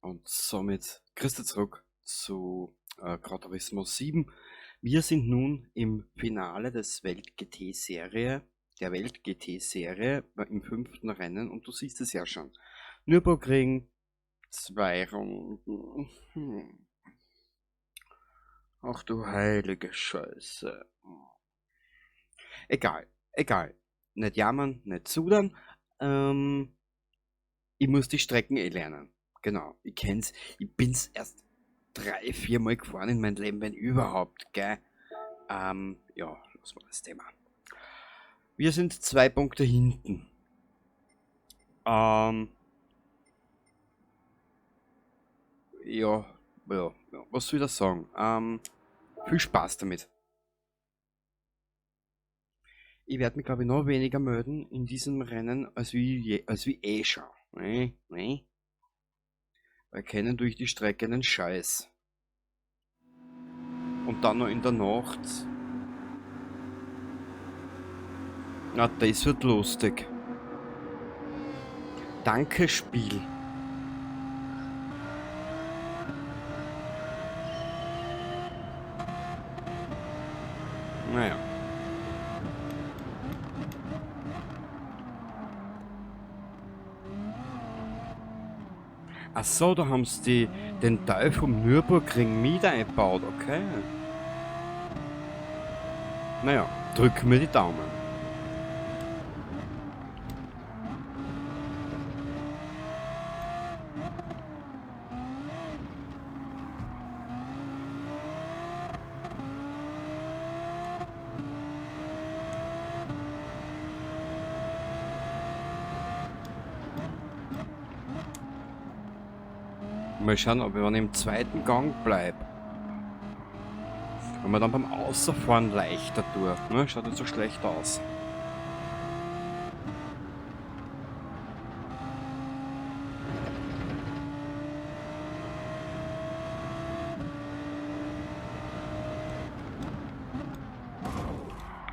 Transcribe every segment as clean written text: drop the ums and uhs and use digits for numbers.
Und somit grüß dich zurück zu Gran Turismo 7. Wir sind nun im Finale des Welt-GT-Serie, der Welt-GT-Serie im 5. Rennen und du siehst es ja schon. Nürburgring, 2 Runden. Ach du heilige Scheiße. Egal, egal. Nicht jammern, nicht sudern. Ich muss die Strecken eh lernen. Genau, ich kenn's. Ich bin's erst 3, 4 Mal gefahren in meinem Leben, wenn überhaupt, gell? Ja, lassen wir das Thema. Wir sind 2 Punkte hinten. Ja, ja, ja, was soll ich da sagen? Viel Spaß damit. Ich werd mich, glaub ich, noch weniger melden in diesem Rennen, als wie eh schon. Ne? Ne? Weil kennen durch die Strecke einen Scheiß. Und dann noch in der Nacht. Na, das wird lustig. Danke, Spiel. Naja. Ach so, da haben sie den Teil vom Nürburgring mit eingebaut, okay. Naja, drück mir die Daumen. Mal schauen, ob ich wenn ich im zweiten Gang bleib. Wenn man dann beim Außerfahren leichter durch, ne? Schaut nicht so schlecht aus.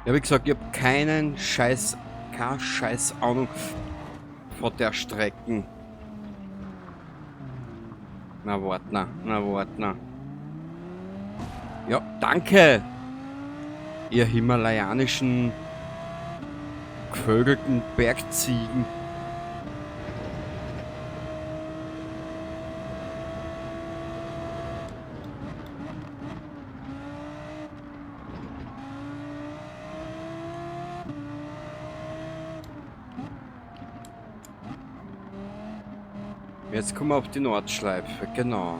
Ja, wie gesagt, ich hab keinen Scheiß, keine Scheiß Ahnung von der Strecken. Na, wart na, na, wart na. Ja, danke! Ihr himalayanischen gevögelten Bergziegen. Jetzt kommen wir auf die Nordschleife, genau.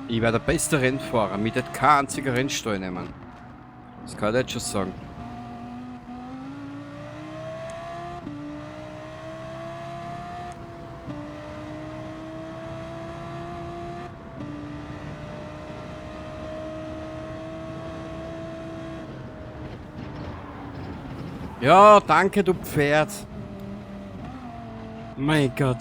Ich wär der beste Rennfahrer, mir wird kein einziger Rennstall nehmen. Das kann ich jetzt schon sagen. Ja, danke, du Pferd. Mein Gott.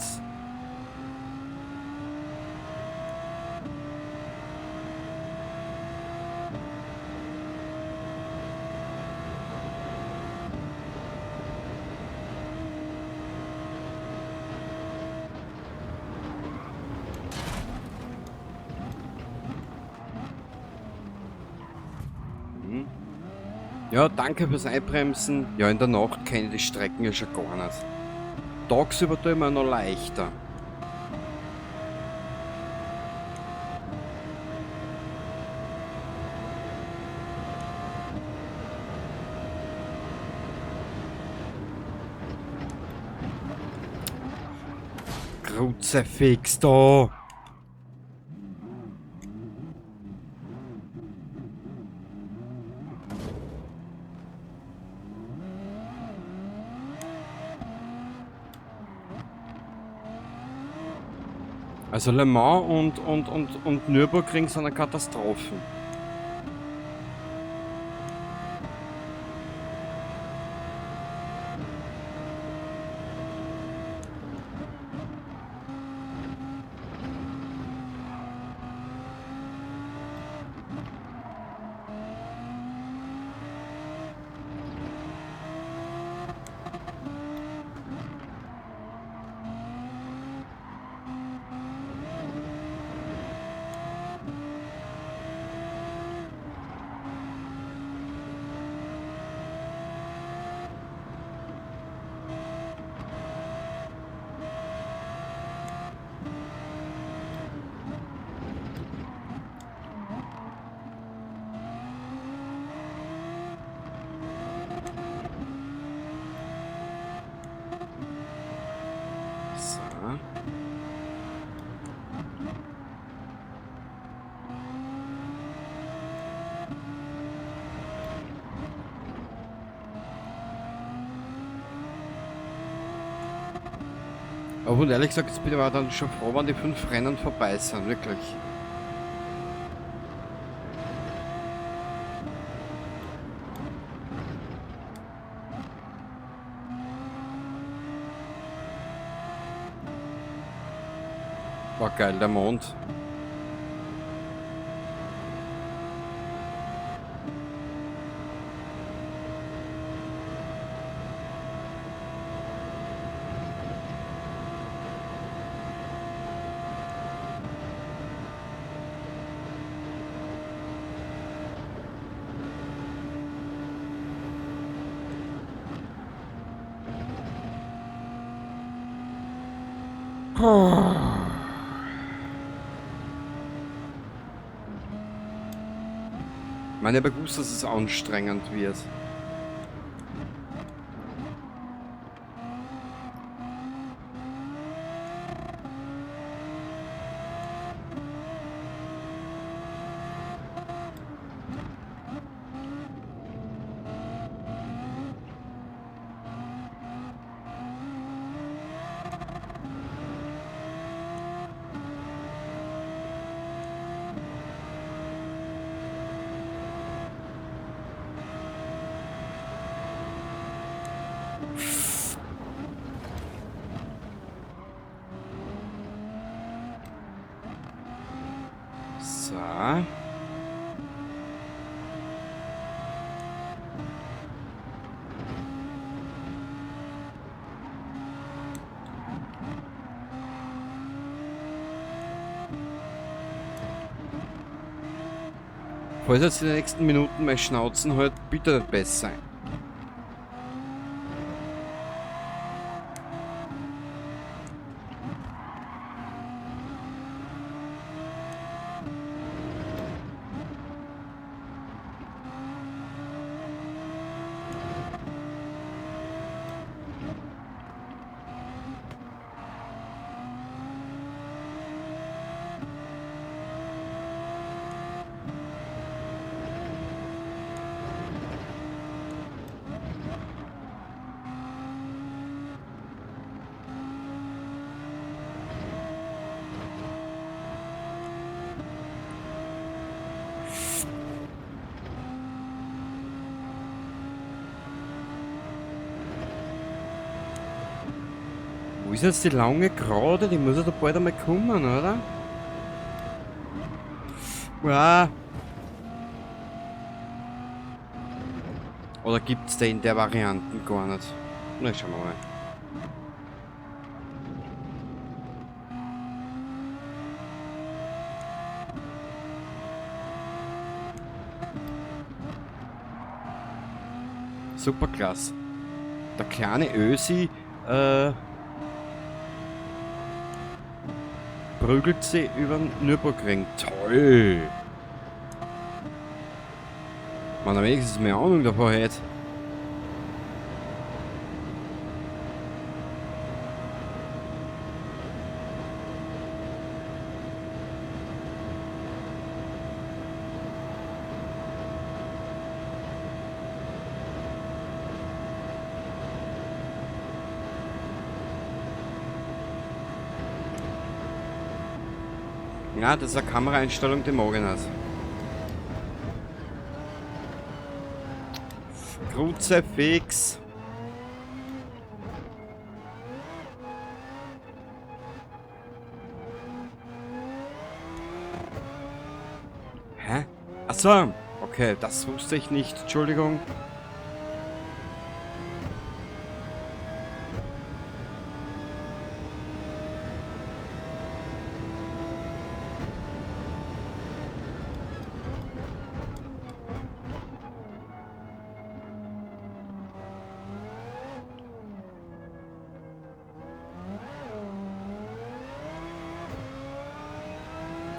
Ja, danke fürs Einbremsen. Ja, in der Nacht kenne ich die Strecken ja schon gar nicht. Tagsüber tue ich mir noch leichter. Kruzifix da! Also Le Mans und Nürburgring sind eine Katastrophe. So. Aber ehrlich gesagt, jetzt bin ich aber dann schon froh, wenn die 5 Rennen vorbei sind, wirklich. War geil, der Mond. Ich meine, ich hab ja gewusst, dass es anstrengend wird. So. Falls jetzt in den nächsten Minuten meine Schnauzen halt, bitte nicht besser sein. Wo ist jetzt die lange Gerade? Die muss ja da bald einmal kommen, oder? Ja. Oder gibt's den in der Variante gar nicht? Na, schauen wir mal. Super klasse. Der kleine Ösi prügelt sie über den Nürburgring. Toll! Man hat wenigstens mehr Ahnung davon hätte. Ja, das ist eine Kameraeinstellung, die mag ich nicht. Kruzifix. Hä? Achso, okay, das wusste ich nicht. Entschuldigung.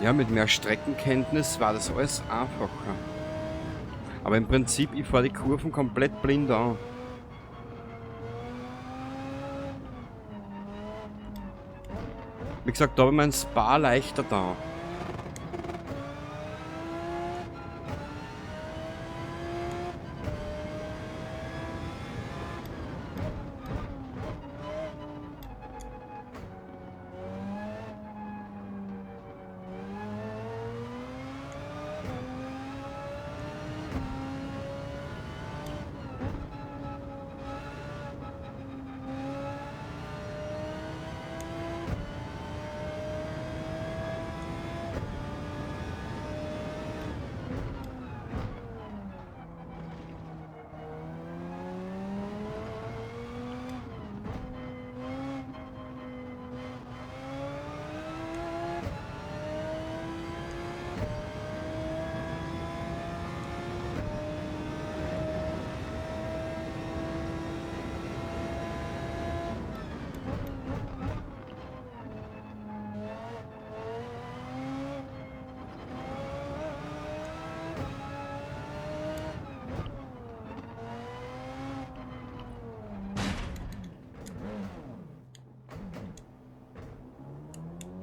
Ja, mit mehr Streckenkenntnis war das alles einfacher. Aber im Prinzip, ich fahre die Kurven komplett blind an. Wie gesagt, da habe ich mein Spa leichter da.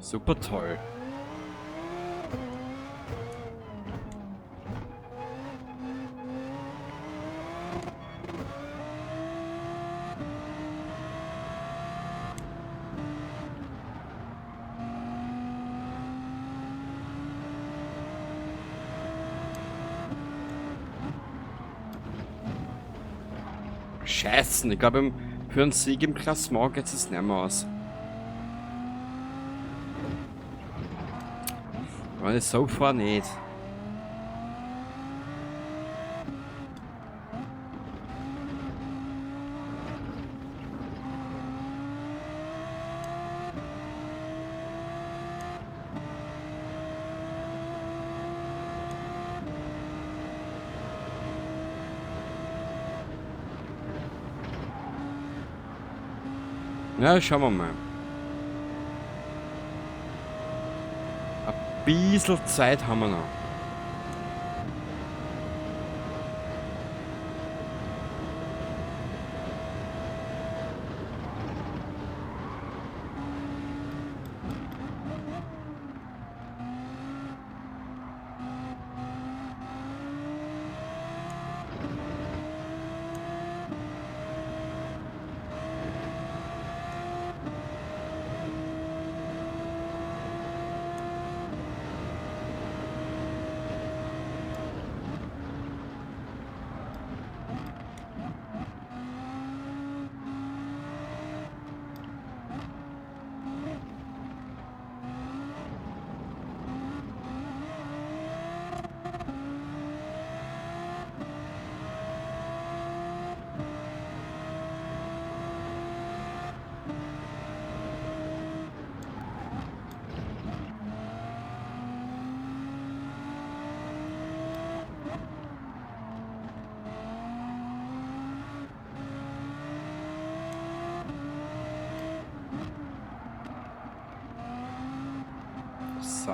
Super toll. Scheißen, ich glaube, für einen Sieg im Klassement geht es nicht mehr aus. Wenn ich so fahre, nicht. Ja, schauen wir mal. Ein bisschen Zeit haben wir noch. So.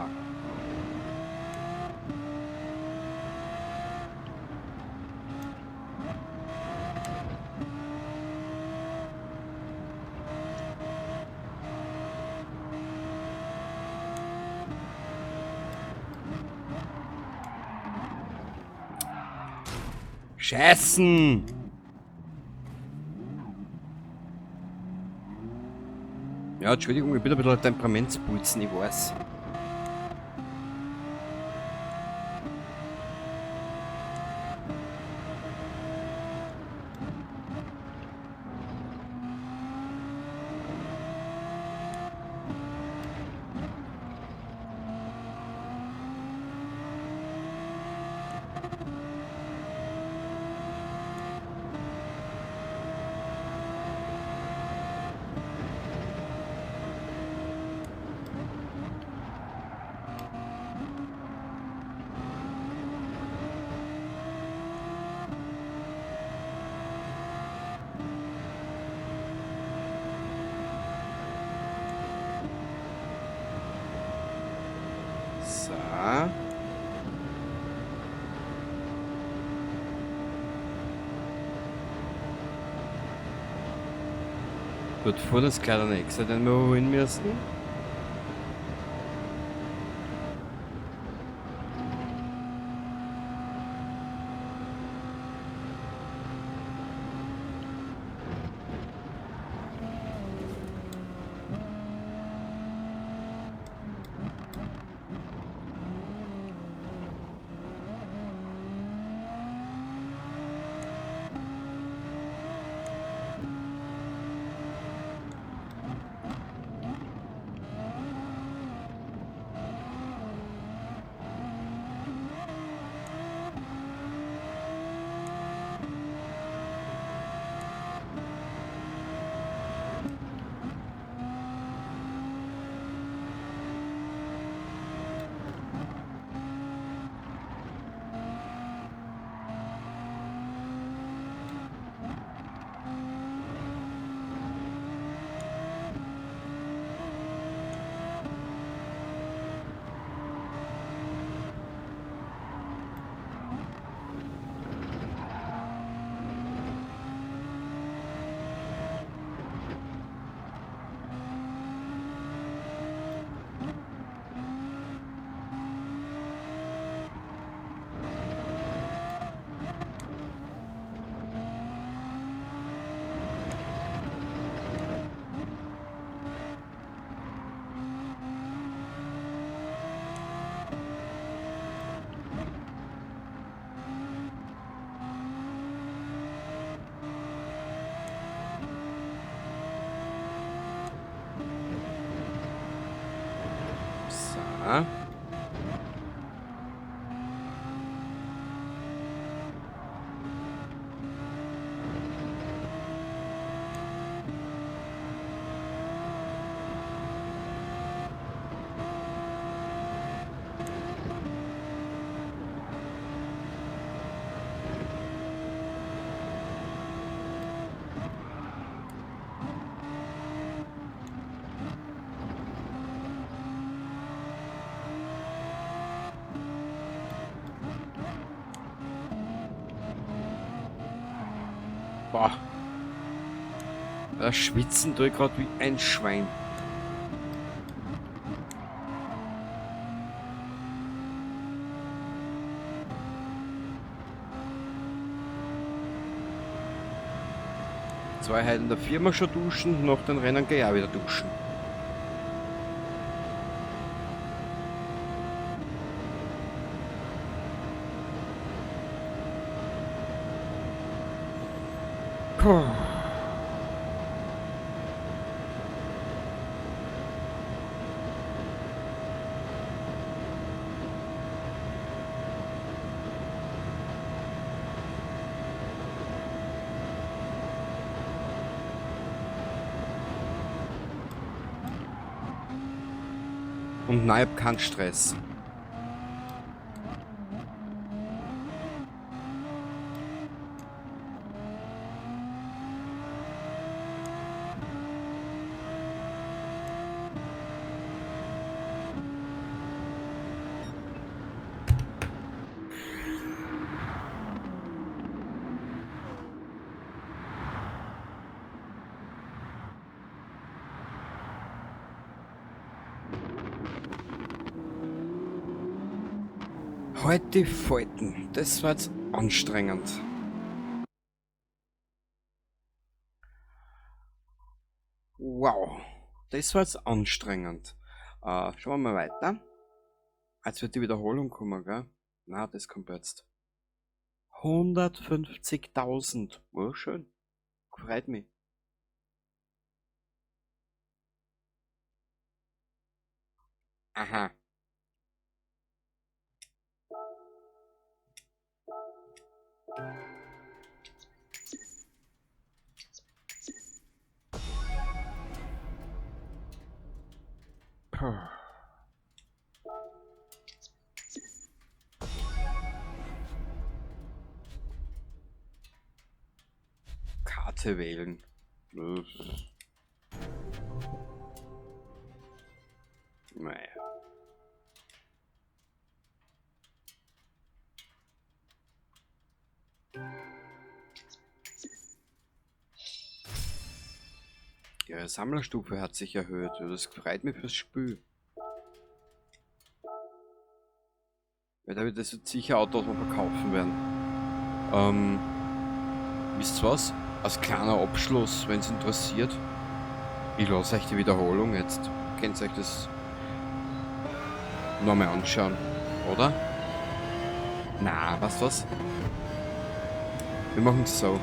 Scheißen! Ja, Entschuldigung, ich bin ein bisschen ein Temperamentsputzen, ich weiß. Dort vorne ist gleich der nächste, den wir holen müssen. So. Boah. Da schwitzen tue ich grad wie ein Schwein. Zwei heute in der Firma schon duschen, nach den Rennen geh ich auch wieder duschen. Puh. Und nein, ich hab keinen Stress. Heute Falten, das war jetzt anstrengend. Wow, das war jetzt anstrengend. Schauen wir mal weiter. Jetzt wird die Wiederholung kommen, gell? Na, das kommt jetzt. 150.000. Oh, schön. Freut mich. Aha. Puh. Karte wählen. Naja. Ihre Sammlerstufe hat sich erhöht. Das freut mich fürs Spiel. Weil da wird das jetzt sicher Autos, die wir verkaufen werden. Wisst ihr was? Als kleiner Abschluss, wenn's interessiert. Ich lasse euch die Wiederholung jetzt. Könnt ihr euch das nochmal anschauen, oder? Na, weißt du was? Wir machen's so.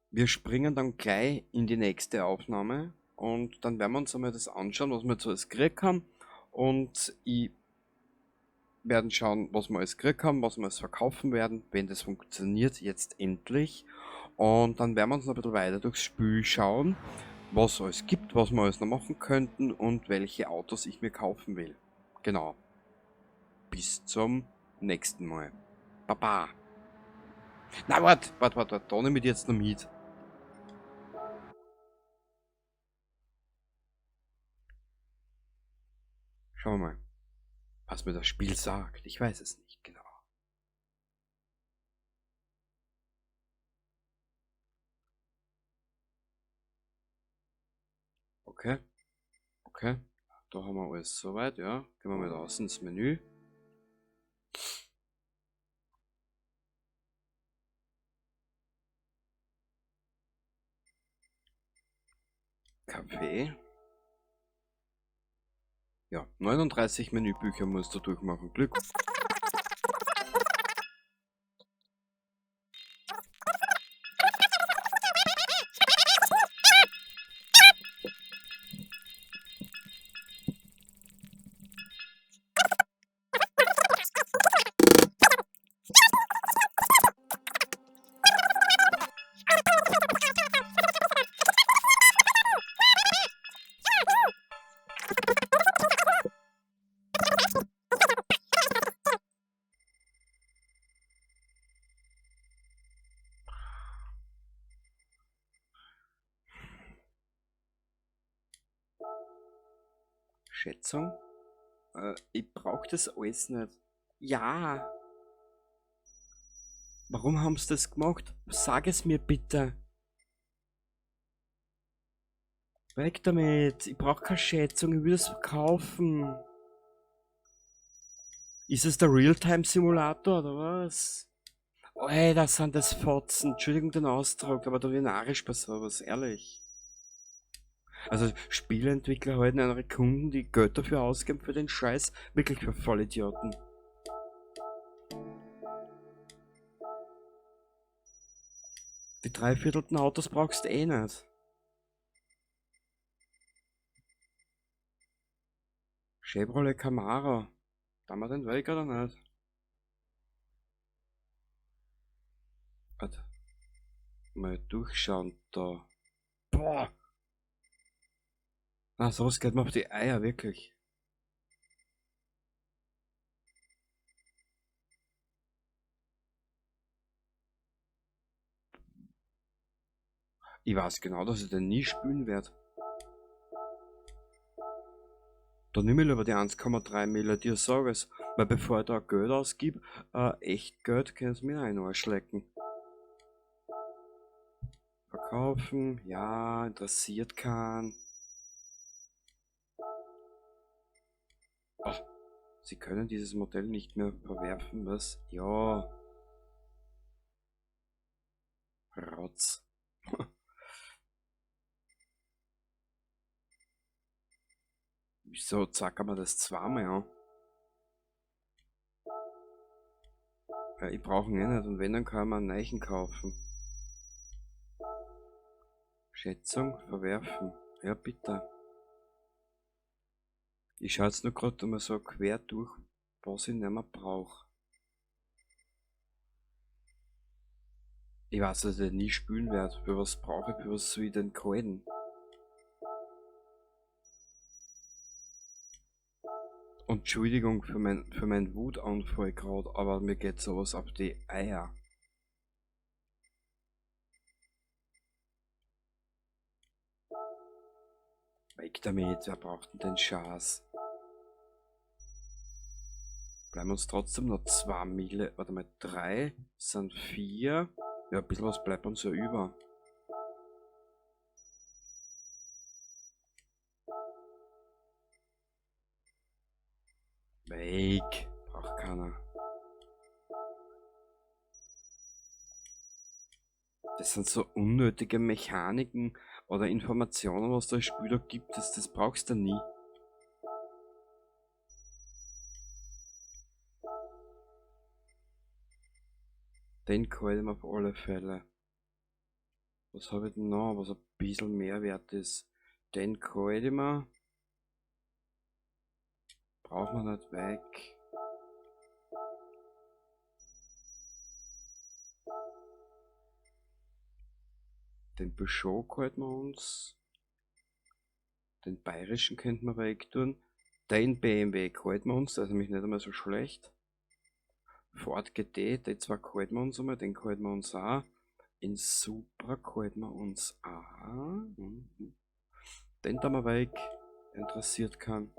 Wir springen dann gleich in die nächste Aufnahme und dann werden wir uns einmal das anschauen, was wir jetzt alles gekriegt haben. Und ich werde schauen, was wir alles gekriegt haben, was wir alles verkaufen werden, wenn das funktioniert, jetzt endlich. Und dann werden wir uns noch ein bisschen weiter durchs Spiel schauen, was es alles gibt, was wir alles noch machen könnten und welche Autos ich mir kaufen will. Genau. Bis zum nächsten Mal. Baba. Na, warte, warte, warte, warte, da nehme ich jetzt noch mit. Schauen wir mal, was mir das Spiel sagt. Ich weiß es nicht genau. Okay. Okay. Da haben wir alles soweit, ja. Gehen wir mal raus ins Menü. Kaffee. Ja, 39 Menübücher musst du durchmachen. Glück. Schätzung? Ich brauch das alles nicht. Ja! Warum haben sie das gemacht? Sag es mir bitte! Weg damit! Ich brauch keine Schätzung, ich will das verkaufen! Ist es der Realtime-Simulator oder was? Ey, das sind das Fotzen. Entschuldigung den Ausdruck, aber da wird narrisch bei sowas, ehrlich. Also Spieleentwickler halten ihre Kunden, die Geld dafür ausgeben für den Scheiß, wirklich für Vollidioten. Die dreiviertelten Autos brauchst du eh nicht. Chevrolet Camaro. Da haben wir den weg oder nicht? Warte. Mal durchschauen da. Boah! Na, sowas geht mir auf die Eier, wirklich. Ich weiß genau, dass ich den nie spülen werd. Da nehme ich lieber die 1,3 Mille, dir sag es. Weil bevor ich da Geld ausgib, echt Geld, können sie mir auch in den Arsch lecken. Verkaufen, ja, interessiert keinen. Ach, Sie können dieses Modell nicht mehr verwerfen, was? Ja. Rotz. Wieso zackern wir das zweimal an? Ja, ich brauche ihn eh nicht und wenn, dann kann man einen neuen kaufen. Schätzung verwerfen. Ja, bitte. Ich schau jetzt nur grad einmal so quer durch, was ich nicht mehr brauch. Ich weiß, dass ich nie spülen werd. Für was brauche ich, für was soll ich denn kalten? Und Entschuldigung für meinen Wutanfall grad, aber mir geht sowas auf die Eier. Weg damit, wer braucht denn den Schatz? Bleiben uns trotzdem noch 2 Mille, warte mal, 3 sind 4. Ja, ein bisschen was bleibt uns ja über. Weg. Braucht keiner. Das sind so unnötige Mechaniken oder Informationen, was das Spiel da gibt. Das brauchst du nie. Den kann ich auf alle Fälle. Was habe ich denn noch, was ein bisschen mehr wert ist? Den kann ich mir. Braucht man nicht weg. Den Peugeot halten wir uns. Den bayerischen könnten wir weg tun. Den BMW halten wir uns, der ist nämlich nicht einmal so schlecht. Ford GT, die zwei halten wir uns einmal, den halten wir uns auch. In Supra halten wir uns auch. Den tun wir weg, interessiert keinen.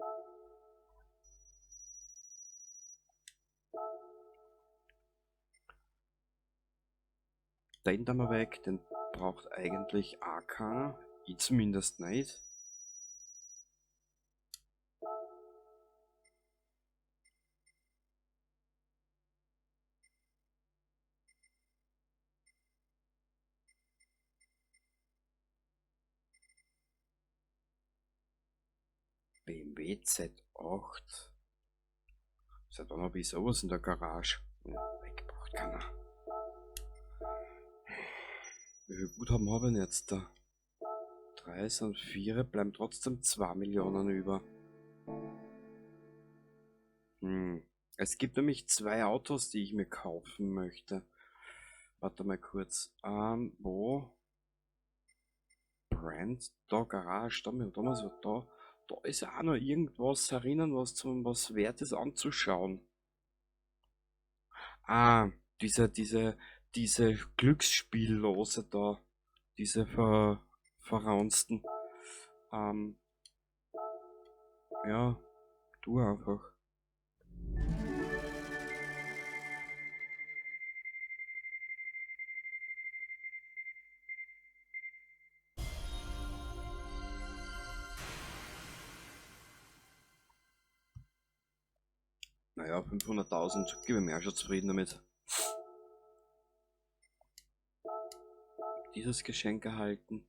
Den tun wir weg, den braucht eigentlich auch keiner. Ich zumindest nicht. BMW Z8. Seit wann hab ich sowas in der Garage? Ja, weg braucht keiner. Wie viel Guthaben habe ich denn jetzt da? 3 sind 4, bleiben trotzdem 2 Millionen über. Es gibt nämlich 2 Autos, die ich mir kaufen möchte. Warte mal kurz. Wo? Brand? Da, Garage, da, da, da, da. Da ist auch noch irgendwas herinnen, was wert ist anzuschauen. Ah, diese Glücksspiellose da. Diese verraunsten. Ja, du einfach. Naja, 500.000, gebe ich mir auch schon zufrieden damit. Dieses Geschenk erhalten.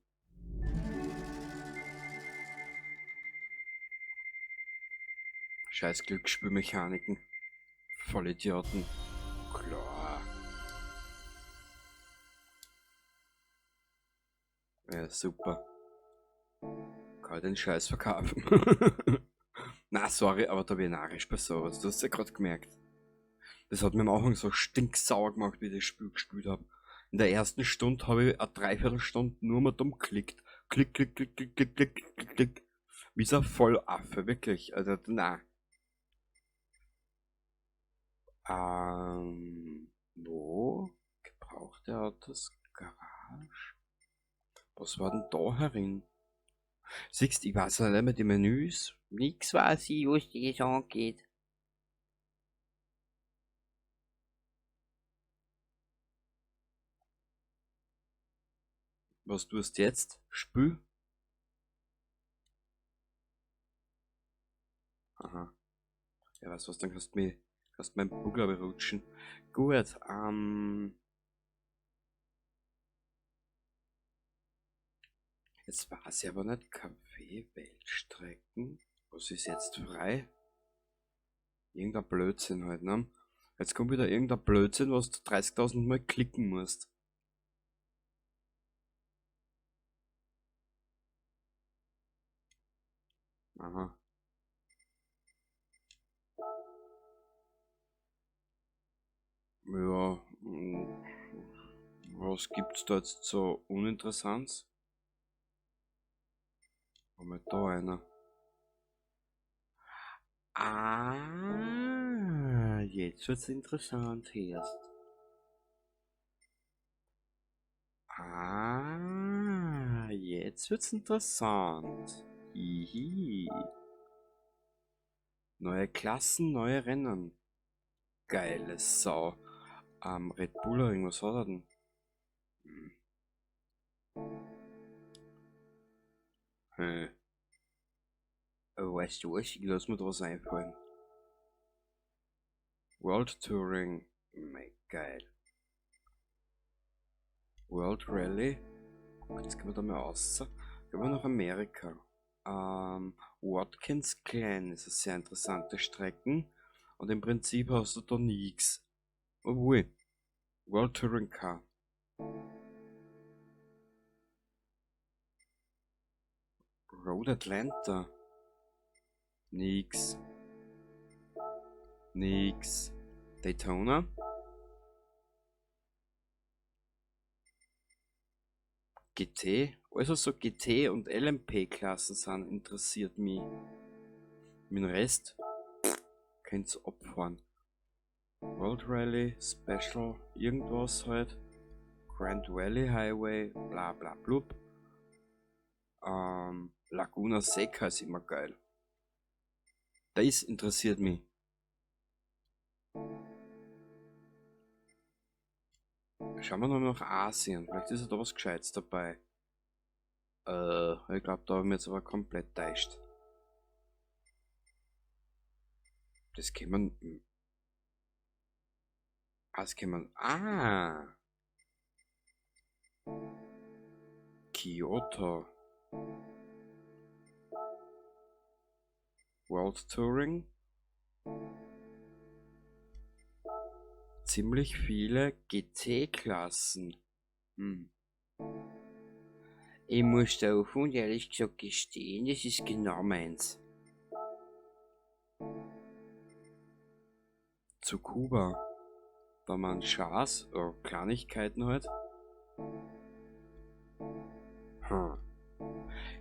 Scheiß Glücksspielmechaniken. Vollidioten. Klar. Ja, super. Kann ich den Scheiß verkaufen. Na, sorry, aber da bin ich narrisch bei sowas. Du hast ja grad gemerkt. Das hat mir am Anfang so stinksauer gemacht, wie ich das Spiel gespielt hab. In der ersten Stunde hab ich eine Dreiviertelstunde nur mal dumm geklickt. Klick, klick, klick, klick, klick, klick, klick, klick. Wie so ein Vollaffe, wirklich. Also, na. Wo? Gebrauchte Autos? Garage? Was war denn da herin? Siehst, ich weiß ja nicht mehr die Menüs. Nix weiß ich, was das angeht. Was tust du jetzt? Spül? Aha. Ja, weißt du was, dann kannst du meinen Bugler berutschen. Gut, jetzt weiß ich aber nicht, Kaffee, Weltstrecken. Was ist jetzt frei? Irgendein Blödsinn halt, ne? Jetzt kommt wieder irgendein Blödsinn, was du 30.000 Mal klicken musst. Aha. Ja, was gibt's da jetzt so Uninteressantes? Haben wir da einer? Ah, jetzt wird's interessant erst. Ah, jetzt wird's interessant. Hihi. Neue Klassen, neue Rennen. Geile Sau. Red Bull Ring, was hat er denn? Weißt du was? Ich lass mir da was einfallen. World Touring. Mei, geil. World Rally. Jetzt gehen wir da mal raus. Gehen wir nach Amerika. Watkins Glen ist eine sehr interessante Strecke. Und im Prinzip hast du da nichts. Obwohl. World Touring Car. Road Atlanta. Nix. Nix. Daytona. GT. Also so GT und LMP-Klassen sind interessiert mich. Mit dem Rest könnt's abfahren. World Rally, Special, irgendwas halt. Grand Valley Highway, bla bla blub. Laguna Seca ist immer geil. Das interessiert mich. Schauen wir noch nach Asien. Vielleicht ist ja da was Gescheites dabei. Ich glaub, da hab ich mich jetzt aber komplett täuscht. Das kann man. Ah, das kann man. Ah! Kyoto. World Touring. Ziemlich viele GT-Klassen. Ich muss da offen und ehrlich gesagt gestehen, das ist genau meins. Zu Kuba. Da man Schaß, oh, Kleinigkeiten halt.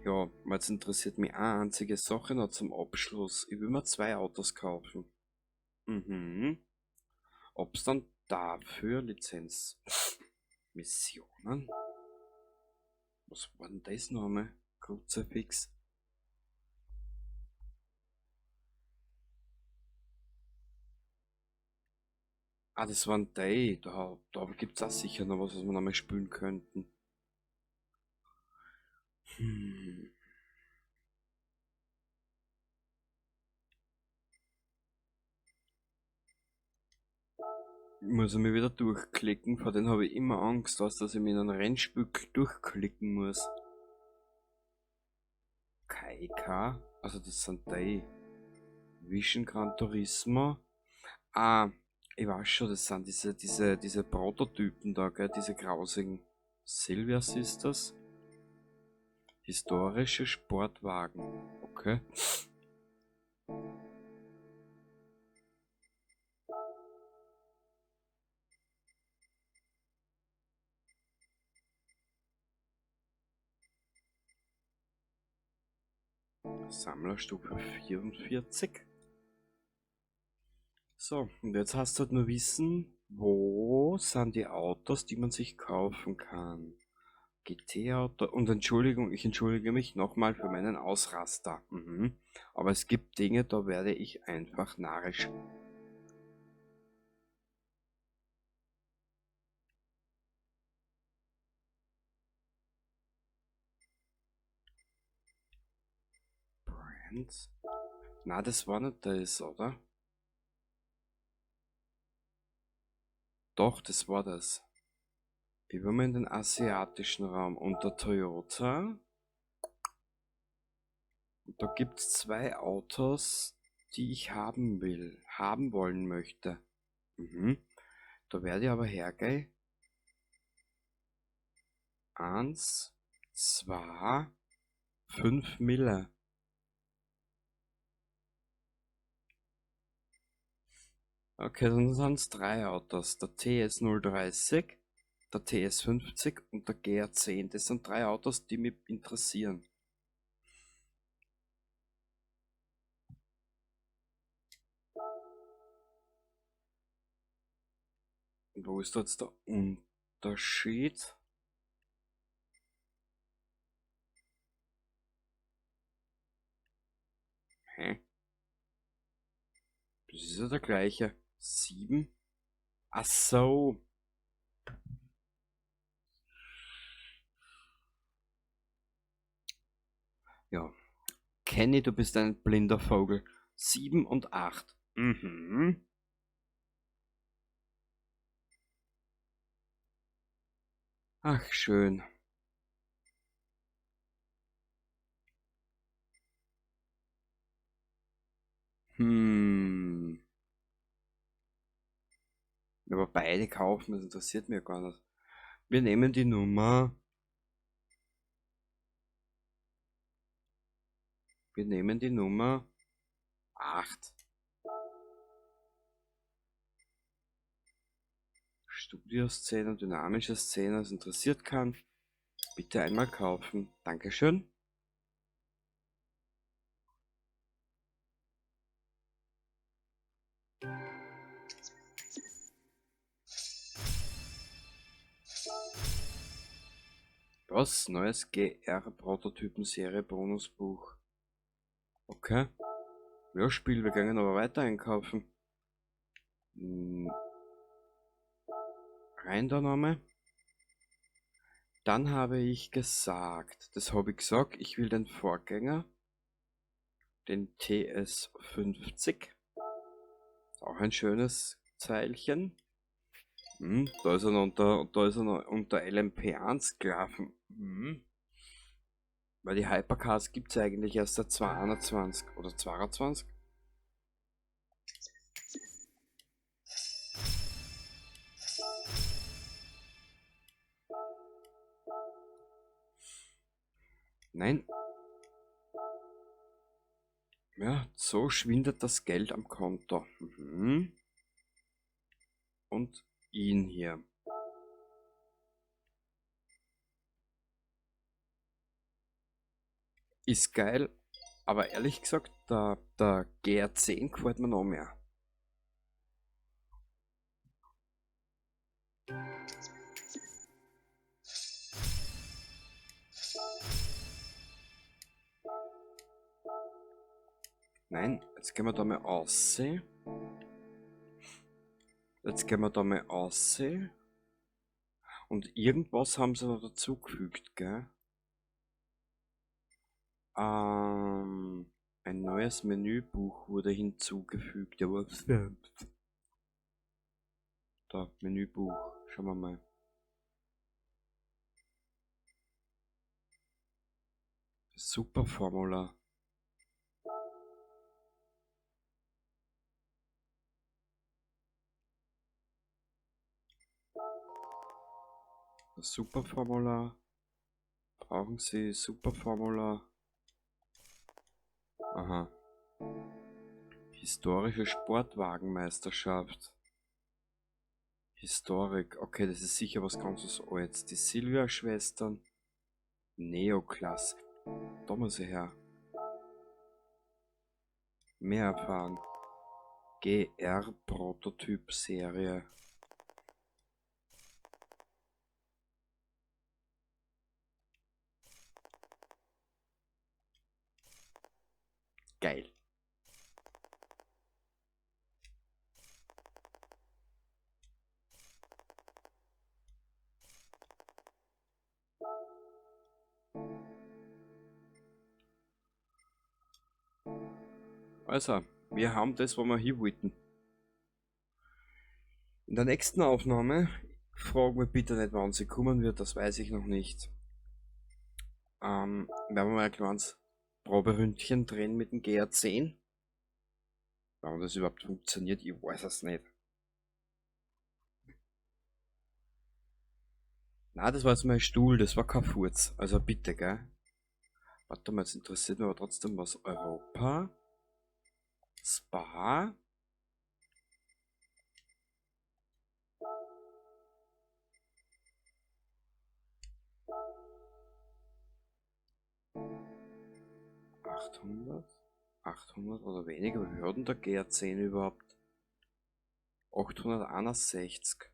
Ja, jetzt interessiert mich eine einzige Sache noch zum Abschluss. Ich will mir 2 Autos kaufen. Ob's dann dafür Lizenzmissionen? Was war denn das noch einmal? Kruzifix. Ah, das waren die. Da gibt's auch sicher noch was, was wir noch mal spielen könnten. Muss ich mich wieder durchklicken, vor denen habe ich immer Angst, dass ich mich in einem Rennspiel durchklicken muss. KK, also das sind die. Vision Gran Turismo. Ah, ich weiß schon, das sind diese Prototypen da, gell, diese grausigen. Silvia Sisters. Historische Sportwagen. Okay. Sammlerstufe 44. So, und jetzt hast du halt nur wissen, wo sind die Autos, die man sich kaufen kann. GT-Auto, und Entschuldigung, ich entschuldige mich nochmal für meinen Ausraster. Aber es gibt Dinge, da werde ich einfach narrisch. Brands? Na, das war nicht das, oder? Doch, das war das. Ich war mal in den asiatischen Raum unter Toyota. Und da gibt's 2 Autos, die ich haben wollen möchte. Da werde ich aber hergehen. 1, 2, 5 Mille. Okay, dann sind's 3 Autos. Der TS null dreißig, der TS 50 und der GR10. Das sind 3 Autos, die mich interessieren. Und wo ist da jetzt der Unterschied? Hä? Das ist ja der gleiche. 7? Ach so. Ja. Kenny, du bist ein blinder Vogel. 7 und 8. Ach, schön. Aber beide kaufen, das interessiert mich gar nicht. Wir nehmen die Nummer. Wir nehmen die Nummer 8. Studioszene, dynamische Szene, das interessiert kann. Bitte einmal kaufen. Dankeschön. Was? Neues GR-Prototypen-Serie Bonusbuch. Okay. Ja, Spiel, wir gehen aber weiter einkaufen. Rein da nochmal. Dann habe ich gesagt, das habe ich gesagt, ich will den Vorgänger, den TS50. Ist auch ein schönes Zeilchen. Da ist er noch unter, da ist er noch unter LMP1 gelaufen. Weil die Hypercars gibt's eigentlich erst seit 2021 oder 22. Nein. Ja, so schwindet das Geld am Konto. Und ihn hier. Ist geil, aber ehrlich gesagt, der GR10 gefällt mir noch mehr. Nein, jetzt gehen wir da mal aussehen. Jetzt gehen wir da mal aussehen. Und irgendwas haben sie noch dazugefügt, gell? Ein neues Menübuch wurde hinzugefügt. Ja, was denn? Da, Menübuch. Schauen wir mal. Superformula. Das Superformula. Brauchen Sie Superformula? Aha. Historische Sportwagenmeisterschaft. Historik. Okay, das ist sicher was ganz Altes. Die Silvia-Schwestern. Neoklasse. Da muss ich her. Mehr erfahren. GR-Prototyp-Serie. Geil. Also, wir haben das, wo wir hin wollten. In der nächsten Aufnahme, frag mich bitte nicht, wann sie kommen wird, das weiß ich noch nicht. Werden wir mal ein kleines Proberündchen drehen mit dem GR10. Warum das überhaupt funktioniert, ich weiß es nicht. Na, das war jetzt mein Stuhl, das war kein Furz. Also bitte, gell? Warte mal, jetzt interessiert mich aber trotzdem was. Europa. Spa. 800? 800 oder weniger? Wie viel hat denn der GR10 überhaupt? 861.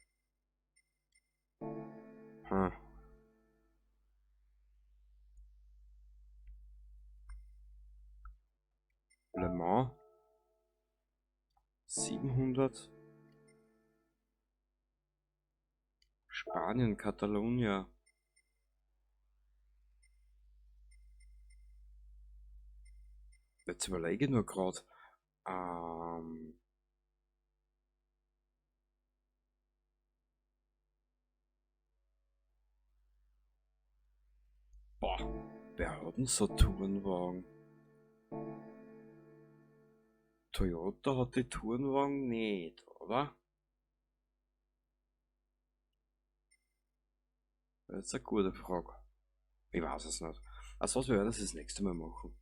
Le Mans. 700. Spanien, Katalonia. Jetzt überlege ich nur grad. Boah, wer hat denn so Tourenwagen? Toyota hat die Tourenwagen nicht, oder? Das ist eine gute Frage. Ich weiß es nicht. Also was, wir werden das nächste Mal machen.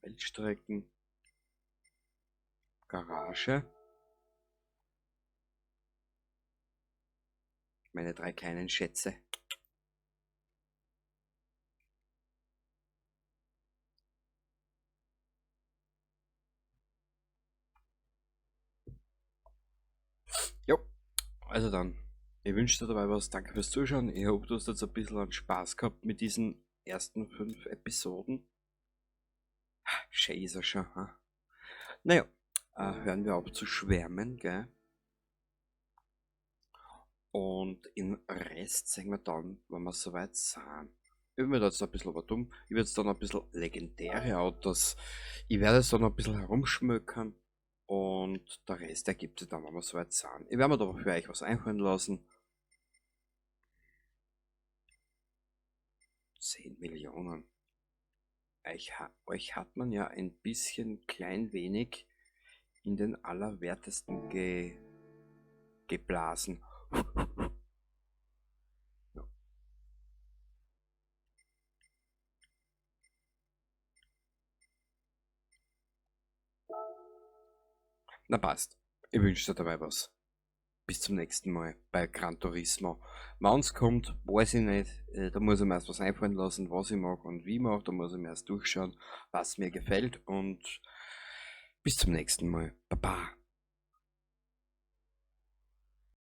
Weltstrecken. Garage. Meine drei kleinen Schätze. Jo, also dann. Ich wünsche dir dabei was. Danke fürs Zuschauen. Ich hoffe, du hast jetzt ein bisschen an Spaß gehabt mit diesen ersten 5 Episoden. Schön ist er schon. Ha? Naja, hören wir auf zu schwärmen, gell? Und den Rest sehen wir dann, wenn wir soweit sind. Ich bin mir da jetzt ein bisschen aber dumm. Ich werde jetzt dann ein bisschen legendäre Autos. Ich werde es dann ein bisschen herumschmökern. Und der Rest ergibt sich dann, wenn wir soweit sind. Ich werde mir da für euch was einfallen lassen. 10 Millionen. Euch hat man ja ein bisschen klein wenig in den Allerwertesten geblasen. Ja. Na passt. Ich wünsche dir dabei was. Bis zum nächsten Mal bei Gran Turismo. Wann's kommt, weiß ich nicht. Da muss ich mir erst was einfallen lassen, was ich mag und wie ich mag. Da muss ich mir erst durchschauen, was mir gefällt. Und bis zum nächsten Mal. Baba.